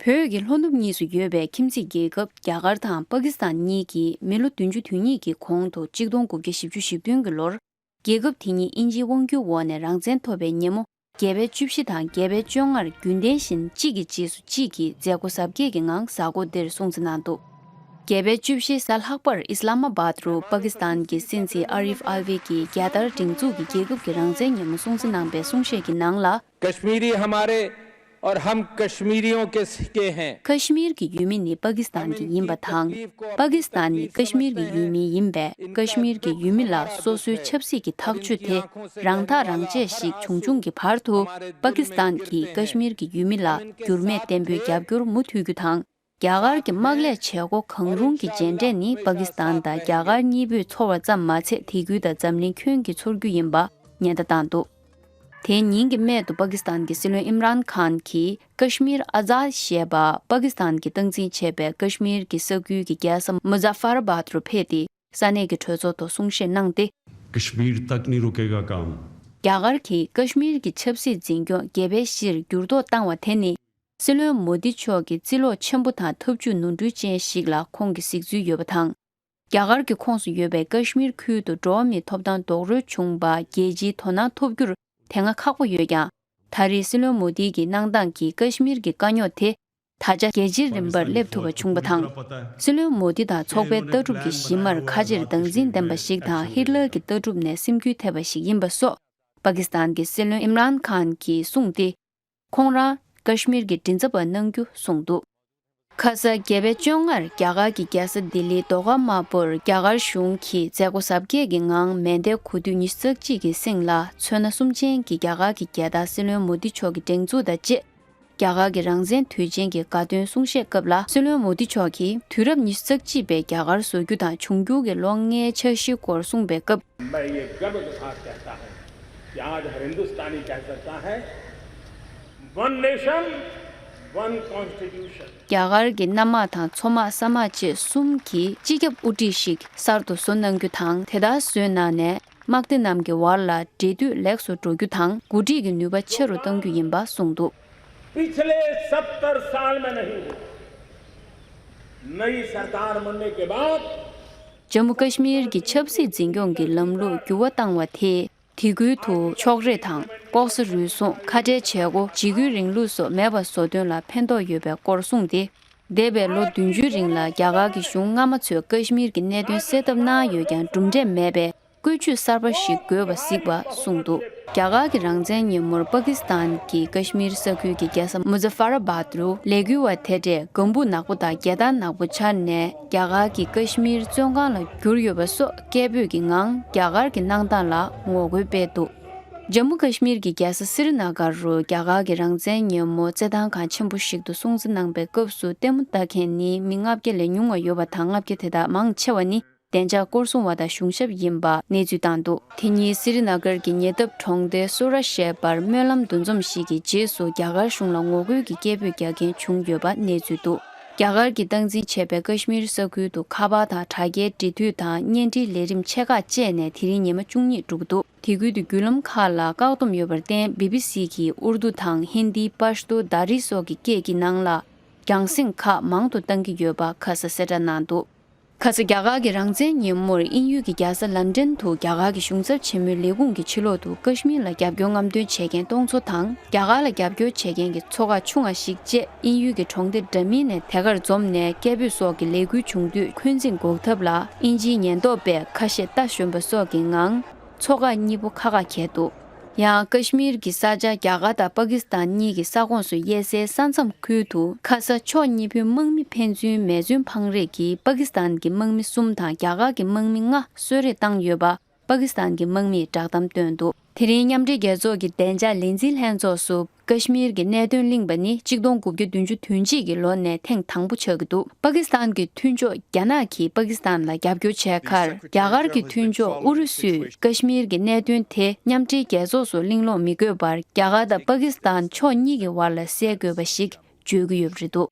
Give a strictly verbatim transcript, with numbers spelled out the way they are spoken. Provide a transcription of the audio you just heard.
བོད་ཀྱི་ལྷོ་ནུབ་གཉིས་སུ་ཡོད་པའི་ཁྱིམ་མཚེས་རྒྱལ་ཁབ་རྒྱ་གར་དང་པ་ཀི་སི་ཐན་གཉིས་ཀྱིས་མི་ལོ་བདུན་ཅུ་དོན་གཉིས་ཀྱི་གོང་དུ་གཅིག་སྟོང་དགུ་བརྒྱ་བཞི་བཅུ་ཞེ་བདུན་གྱི་ལོར། རྒྱལ་ཁབ་དེ་གཉིས་དབྱིན་ཇིའི་དབང་སྒྱུར་འོག་ནས་རང་བཙན་ཐོབ་པའི་ཉིན་མོ། བརྒྱད་པའི་བཅུ་བཞི་དང་བརྒྱད་པའི་བཅོ་ལྔར་རྒྱུན་ལྡན་བཞིན་གཅིག་གི་རྗེས་སུ་གཅིག་གིས་མཛད་སྒོ་གཟབ་རྒྱས་ཀྱི་ངང་གཟའ་འཁོར་འདིར་སྲུང་བརྩི་གནང་འདུག་བརྒྱད་པའི་བཅུ་བཞིའི་གཟའ་ལྷག་པར་ཨིས་ལ་མ་བཱད་རུ་པ་ཀི་སི་ཐན་གྱི་སྲིད་འཛིན་ཨ་རིབ་ཨལ་ཝི་གིས་རྒྱལ་དར་སྒྲེང་འཛུགས་ཀྱིས་རྒྱལ་ཁབ་ཀྱི་རང་བཙན་ཉིན་མོ་སྲུང་བརྩི་གནང་པའི་གསུང་བཤད་ཀྱི་ནང་ལ། कश्मीरी हमारे और हम कश्मीरियों के सिक्के हैं। ཁ་ཤི་མིར་གྱི་ཡུལ་མི་ནི་པ་ཀི་སི་ཐན་གྱི་ཡིན་པ་དང་། པ་ཀི་སི་ཐན་ནི་ཀ་ཤི་མིར་གྱི་ཡུལ་མི་ཡིན་པས། ཀ་ཤི་མིར་གྱི་ཡུལ་མི་ལ་སོ་སོའི་ཆབ་སྲིད་ཀྱི་ཐག་གཅོད་དེ་རང་ཐག་རང་བཅད་ཞིག་བྱུང་བྱུང་གི་བར་དུ། པ་ཀི་སི་ཐན་གྱིས་ཀ་ཤི་མིར་གྱི་ཡུལ་མི་ལ་འགྱུར་མེད་བརྟན་པོའི་རྒྱབ་སྐྱོར་མུ་མཐུད་རྒྱུ་དང་། རྒྱ་གར་གྱི་དམག་ལས་བྱེད་སྒོ་གང་རུང་གི་རྗེས་འབྲས་ནི་པ་ཀི་སི་ཐན་དང་རྒྱ་གར་གཉིས་པོས་ཚོར་བ་ཙམ་མ་ཚད། དེ་ཁུལ་དང་འཛམ་གླིང་ཁྱོན་གྱིས་ཚོར་རྒྱུ་ཡིན་པ་ཉེན་བརྡ་བཏང་འདུག་དེ་ཉིན་གྱི་སྨད་དུ་པ་ཀི་སི་ཐན་གྱི་སྲིད་བློན་ཨིམ་རཱན་ཁཱན་གྱིས་ཀ་ཤི་མིར་ཨ་ཛཱད་ཞེས་པ་པ་ཀི་སི་ཐན་གྱིས་སྟངས་འཛིན་བྱས་པའི་ཀ་ཤི་མིར་གྱི་ས་ཁུལ་གྱི་རྒྱལ་ས་མུ་ཛ་ཧྥར་ཨ་བཱད་རུ་ཕེབས་ཏེ། ས་གནས་ཀྱི་གྲོས་ཚོགས་ཐོག་གསུང་བཤད་གནང་སྟེ། कश्मीर तक नहीं रुकेगा काम। རྒྱ་གར་གྱིས་ཀ་ཤི་མིར་གྱི་ཆབ་སྲིད་འཛིན་སྐྱོང་རྒྱས་པའི་གཞིར་འགྱུར་ལྡོག་བཏང་བ་དེ་ནི། སྲིད་བློན་མོ་དི་མཆོག་གི་རྩིས་ལོག་ཆེན་པོ་དང་ཐབས་ཇུས་ནོར་འཁྲུལ་ཅན་ཞིག་ལ་ཁོང་གིས་གཟིགས་ཚུལ་ཡོད་པ་དང་། རྒྱ་གར་གྱི་ཁོངས་སུ་ཡོད་པའི་ཀ་ཤི་མིར་ཁུལ་དུ་འགྲོ་བ་མིའི་ཐོབ་ཐང་རྡོག་རོལ་བྱུང་བ་རྒྱལ་སྤྱིའི་དོ་སྣང་ཐོབ་རྒྱུར་དེ་སྔ་ཁག་པོ་ཡོད་ཀྱང་། ད་རེས་སྲིད་བློན་མོ་དི་གི་གནང་སྟངས་ཀྱིས་ཀ་ཤི་མིར་གྱི་དཀའ་རྙོག་དེ། ད་ཆ་རྒྱལ་སྤྱིའི་རིམ་པར་སླེབས་ཐུབ་པ་བྱུང་བ་དང་། སྲིད་བློན་མོ་དི་དང་ཚོགས་པའི་ལྟ་གྲུབ་ཀྱི་གཞི་མར་ཁ་ཆེར་སྟངས་འཛིན་ལྡན་པ་ཞིག་དང་ཧིཊ་ལར་གྱི་ལྟ་གྲུབ་ནས་སེམས་འགུལ་ཐེབས་པ་ཞིག་ཡིན་པ་སོགས། པ་ཀི་སི་ཐན་གྱི་སྲིད་བློན་ཨིམ་རཱན་ཁཱན་གྱིས་གསུངས་ཏེ། ཁོང་རང་ཀ་ཤི་མིར་གྱི་མགྲིན་ཚབ་པ་གནང་རྒྱུ་གསུངས་འདུག་ཁ་ས་བརྒྱད་པའི་བཅོ་ལྔར་རྒྱ་གར་གྱི་རྒྱལ་ས་ལྡི་ལིའི་ཟློས་གར་དམར་པོར་རྒྱ་གར་གཞུང་གིས་མཛད་སྒོ་གཟབ་རྒྱས་ཀྱི་ངང་མེ་མདའི་གོ་དུས་ཉི་ཤུ་རྩ་གཅིག་གི་སྲིང་ལ་ཚོན་སྣ་གསུམ་ཅན་གྱི་རྒྱ་གར་གྱི་རྒྱལ་དར་སྲིད་བློན་མོ་དི་མཆོག་གི་སྒྲེང་འཛུགས་དང་བཅས། རྒྱ་གར་གྱི་རང་བཙན་དུས་ཆེན་གྱི་དགའ་སྟོན་གསུང་བཤད་སྐབས་ལ་སྲིད་བློན་མོ་དི་མཆོག་གིས་དུས་རབས་ཉི་ཤུ་རྩ་གཅིག་པའི་རྒྱ་གར་བཟོ་རྒྱུ་དང་འབྱུང་འགྱུར་གྱི་ལོ་ལྔའི་འཆར་གཞིའི་སྐོར་གསུངས་པའི་སྐབས། मैं ये गर्व के साथ कहता हूँ कि आज हर हिंदुस्तानी कह सकता है, वन नेशन, वन कॉन्स्टिट्यूशन। རྒྱ་གར་གྱི་གནམ་དམག་དང་མཚོ་དམག་ས་དམག་བཅས་གསུམ་གྱིས་སྤྱི་ཁྱབ་དབུ་ཁྲིད་ཞིག་གསར་དུ་བཟོ་གནང་རྒྱུ་དང་། དེ་ལྟར་བཟོས་གནང་ནས། དམག་སྡེ་རྣམས་ཀྱི་བར་ལ་འབྲེལ་མཐུད་ལེགས་སུ་འགྲོ་རྒྱུ་དང་འགོ་ཁྲིད་ཀྱི་ནུས་པ་ཆེ་རུ་གཏང་རྒྱུ་ཡིན་པ་གསུངས་འདུག पिछले सत्तर साल में नहीं हुआ। नई सरकार बनने के बाद ཇམ་མུ་ཀ་ཤི་མིར་གྱི་ཆབ་སྲིད་འཛིན་སྐྱོང་གི་ལམ་ལུགས་འགྱུར་བ་བཏང་བ་དེས། དེ་ཁུལ་དུ་ཕྱོགས་རིས་དང་ལྐོག་ཟ་རུལ་སུངས། ཁ་བྲལ་བྱེད་སྒོ། འཇིགས་སྐུལ་རིང་ལུགས་སོགས་མེད་པ་བཟོ་དོན་ལ་ཕན་ཐོགས་ཡོད་པའི་སྐོར་གསུངས་ཏེ། འདས་པའི་ལོ་བདུན་ཅུའི་རིང་ལ་རྒྱ་གར་གྱི་གཞུང་སྔ་མ་ཚོས་ཀ་ཤི་མིར་གྱི་གནད་དོན་སེལ་ཐབས་གནང་ཡོད་ཀྱང་གྲུབ་འབྲས་མེད་པས། བཀོད་ཇུས་གསར་པ་ཞིག་དགོས་པ་གཟིགས་པ་གསུངས་འདུག་རྒྱ་གར་གྱི་རང་བཙན་ཉིན་མོར་པ་ཀི་སི་ཐན་གྱི་ཀ་ཤི་མིར་ས་ཁུལ་གྱི་རྒྱལ་ས་མུ་ཛ་ཧྥར་ཨ་བཱད་རུ་ལས་འགུལ་བ་དེ་འདྲས་ལྒང་བུ་ནག་པོ་དང་རྒྱལ་དར་ནག་པོ་འཕྱར་ནས་རྒྱ་གར་གྱི་ཀ་ཤི་མིར་བཙོན་ཁང་ལ་བསྒྱུར་ཡོད་པ་སོགས་སྐད་འབོད་ཀྱི་ངང་རྒྱ་གར་གྱི་གནང་སྟངས་ལ་ངོ་རྒོལ་སྤེལ་འདུག་ཇམ་མུ་ཀ་ཤི་མིར་གྱི་རྒྱལ་ས་སི་རི་ན་གར་རུ་རྒྱ་གར་གྱི་རང་བཙན་ཉིན་མོ་རྩེད་ཐང་ཁང་ཆེན་པོ་ཞིག་ཏུ་སྲུང་བརྩི་གནང་པའི་སྐབས་སུ་ལྟད་མོ་ལྟ་མཁན་ནི་མི་ལྔ་བརྒྱ་ལས་ཉུང་བ་ཡོད་པ་དང་། ལྔ་བརྒྱ་དེ་དག་མང་ཆེ་བ་ནི་བདེ་འཇགས་སྐོར་སྲུང་བ་དང་གཞུང་ཞབས་ཡིན་པ་གནས་ཚུལ་བཏང་འདུག་དེ་ཉིན་སི་རི་ན་གར་གྱི་ཉེ་འདབས་གྲོང་སྡེ་སུ་ར་ཞེས་པར་སྨོན་ལམ་འདུ་འཛོམས་ཤིག་གི་རྗེས་སུ་རྒྱ་གར་གཞུང་ལ་ངོ་རྒོལ་གྱི་སྐད་འབོད་རྒྱག་མཁན་བྱུང་ཡོད་པ་གནས་ཚུལ་འདུག་རྒྱ་གར་གྱིས་སྟངས་འཛིན་བྱས་པའི་ཀ་ཤི་མིར་ས་ཁུལ་དུ་ཁ་པར་དང་དྲ་རྒྱའི་འབྲེལ་མཐུད་དང་བརྙན་འཕྲིན་ལས་རིམ་ཆེ་ཁག་བཅད་ནས་དེ་རིང་ཉི་མ་བཅུ་གཉིས་འགྲོ་གི་འདུག་དེ་ཁུལ་དུ་བརྒྱུད་ལམ་ཁག་ལ་བཀག་སྡོམ་ཡོད་པར་བརྟེན། བི་བི་སི་གིས་ཨུར་དུ་དང་ཧིན་དི། པཤ་ཏོ། དཱ་རི་སོགས་ཀྱི་སྐད་ཀྱི་ནང་ལ་རྒྱང་སྲིང་ཁག་མང་དུ་གཏང་གི་ཡོད་པ་ཁ་ས་གསལ་བསྒྲགས་གནང་འདུག་ཁ་ས་རྒྱ་གར་གྱི་རང་བཙན་ཉིན་མོར་དབྱིན་ཡུལ་གྱི་རྒྱལ་ས་ལན་ཀྲན་དུ་རྒྱ་གར་གྱི་གཞུང་ཚབ་ཆེན་མོའི་ལས་ཁུངས་ཀྱི་ཕྱི་ལོགས་དུ་ཀ་ཤི་མིར་ལ་རྒྱབ་སྐྱོར་རྔམ་སྟོན་བྱེད་མཁན་སྟོང་ཚོ་དང་། རྒྱ་གར་ལ་རྒྱབ་སྐྱོར་བྱེད་མཁན་གྱི་ཚོགས་ཁག་ཆུང་བ་ཞིག་བཅས་དབྱིན་ཡུལ་གྱི་གྲོང་སྡེ་འདྲ་མིན་ནས་དེ་གར་འཛོམས་ནས་སྐད་འབོད་སོགས་ཀྱི་ལས་འགུལ་བྱུང་དུས་འཁོན་འཛིན་འགོག་ཐབས་ལ་དབྱིན་ཇིའི་ཉེན་རྟོག་པས་ཁ་ཤས་རྟ་ཞོན་པ་སོགས་ཀྱི་ངང་། ཚོགས་ཁག་གཉིས་པོ་ཁ་ཁ་གྱེས་འདུག་ཡང་ཀ་ཤི་མིར་གྱི་ས་ཆ་རྒྱ་གར་དང་པ་ཀི་སི་ཐན་གཉིས་ཀྱི་ས་ཁོངས་སུ་དབྱེ་སའི་ས་མཚམས་ཁུལ་དུ་ཁ་ས་ཕྱོགས་གཉིས་པོའི་དམག་མི་ཕན་ཚུན་མེ་མཚོན་འཕང་རེས་ཀྱིས་པ་ཀི་སི་ཐན་གྱི་དམག་མི་གསུམ་དང་རྒྱ་གར་གྱི་དམག་མི་ལྔ་གསོད་རེས་བཏང་ཡོད་པ་པ་ཀི་སི་ཐན་གྱི་དམག་མིས་བསྒྲགས་གཏམ་བཏོན་འདུག་དེ་རིང་མཉམ་འབྲེལ་རྒྱལ་ཚོགས་ཀྱི་བདེ་འཇགས་ལས་འཛིན་ལྷན་ཚོགས་སུ། ཀ་ཤི་མིར་གྱི་གནད་དོན་གླེང་བ་ནི་གཅིག་སྟོང་དགུ་བརྒྱ་བདུན་ཅུ་དོན་གཅིག་གི་ལོ་ནས་ཐེངས་དང་པོ་ཆགས་ཀྱི་འདུག་པ་ཀི་སི་ཐན་གྱི་མཐུན་ཕྱོགས་རྒྱ་ནག་གིས་པ་ཀི་སི་ཐན་ལ་རྒྱབ་སྐྱོར་བྱས་ཁར། རྒྱ་གར་གྱི་མཐུན་ཕྱོགས་ཨུ་རུ་སུས་ཀ་ཤི་མིར་གྱི་གནད་དོན་དེ་མཉམ་འབྲེལ་རྒྱལ་ཚོགས་སུ་གླེང་སློང་མི་དགོས་པར། རྒྱ་གར་དང་པ་ཀི་སི་ཐན་ཕྱོགས་གཉིས་ཀྱི་བར་ལ་སེལ་དགོས་པ་ཞིག་བརྗོད་ཀྱི་ཡོད་པ་རེད་འདུག